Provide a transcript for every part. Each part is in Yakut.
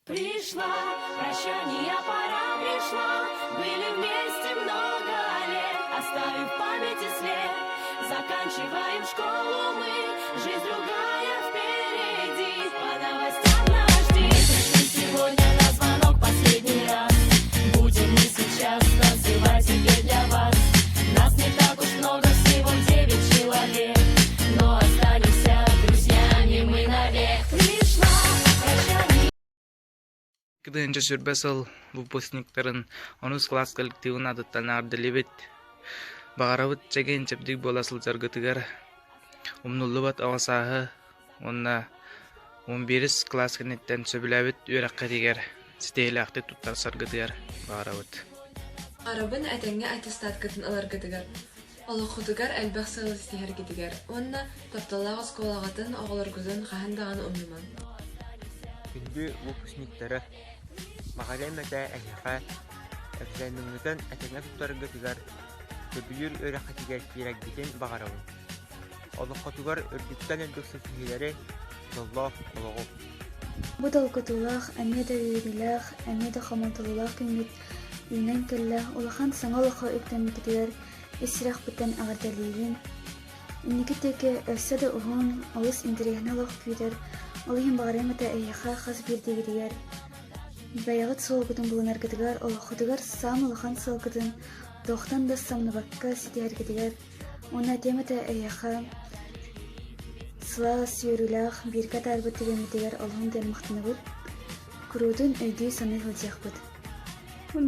Пришла, прощания пора пришла, Были вместе много лет, Оставив в памяти след. Заканчиваем школу мы, Жизнь другая впереди, По новостям нас жди. Пришли сегодня на звонок последний раз, Будем мы сейчас танцевать теперь для вас. Нас не так уж много, всего 9 человек, Но останемся друзьями мы навек. Пришла, прощание. 2020 сыл выпускниктарын онус кылаас коллективын аатыттан эҕэрдэлиибит. Баҕарабыт чэгиэн-чэбдик буола сылдьаргытыгар, умнуллубат оҕо сааһы уонна 11 кылаас кэнниттэн сөбүлээбит үөрэххитигэр ситиһиилээхтик туттарсаргытыгар баҕарабыт. Арабын этэҥҥэ аттестаткытын ыларгытыгар, олоххутугар элбэх сыалы ситиһэргитигэр уонна тапталлаах оскуолаҕытын, оҕолоргутун хаһан даҕаны умнумаҥ. Күндү выпускниктары, баҕарыам этэ эһиэхэ экзамеҥҥытын этэҥҥэ туттараргытыгар, сөбүлүүр үөрэххитигэр киирэргитин баҕарабын. Олоххутугар үрдүктэн үрдүк ситиһиилэри, дьоллоох олоҕу! Бу долгутуулаах, эмиэ да үөрүүлээх, эмиэ да хомолтолуулаах күммүт үүнэн кэллэ, улахан саҥа олоххо үктэммиккитигэр ис сүрэхпиттэн эҕэрдэлиибин. Инники диэки өссө да уһун, олус интэриэһинэй олох күүтэр, ол иһин баҕарыам этэ эһиэхэ хас биирдиигитигэр бэйэҕит суолгутун булунаргытыгар, олоххутугар саамай улахан сыалгытын туохтан да самныбакка ситиһэргитигэр уонна этиэм этэ эһиэхэ сылаас, үөрүүлээх бииргэ атаарбыт түгэммитигэр олуһун диэн махтанабыт. Куруутун өйдүү-саныы сылдьыахпыт.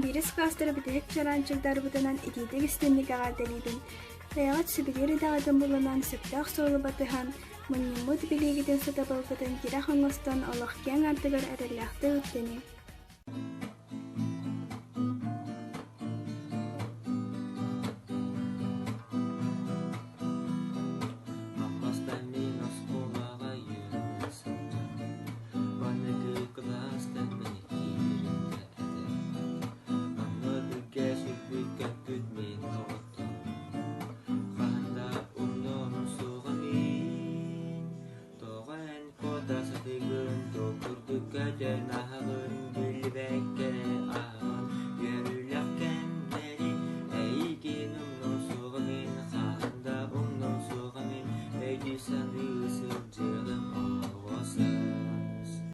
Биирис кылаастары бүтэһик чараанчыктарбытынан итиитик истинник эҕэрдэлиибин. Бэйэҕит сөбүлүүр идэҕитин булунан, сөптөөх суолу батыһан, мунньуммут билиигитин сатабылгытын тирэх оҥостон олох киэҥ ардыгар эрэллээхтик үктэниҥ.